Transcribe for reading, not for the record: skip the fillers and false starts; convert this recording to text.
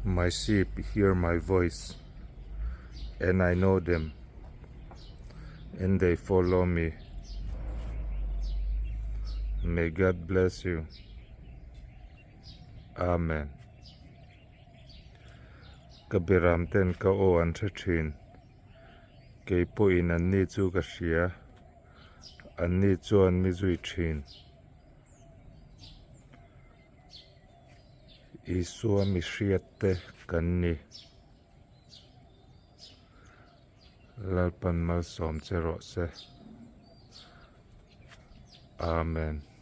My sheep hear my voice, and I know them, and they follow me. May God bless you. Amen. Ka beram ten ka aw an hre thin. Kei pawhin anni chu ka hria. Anni chuan mi zui thin. Isua mi hriat te kan ni. Lalpan malsawm che rawh se. Amen.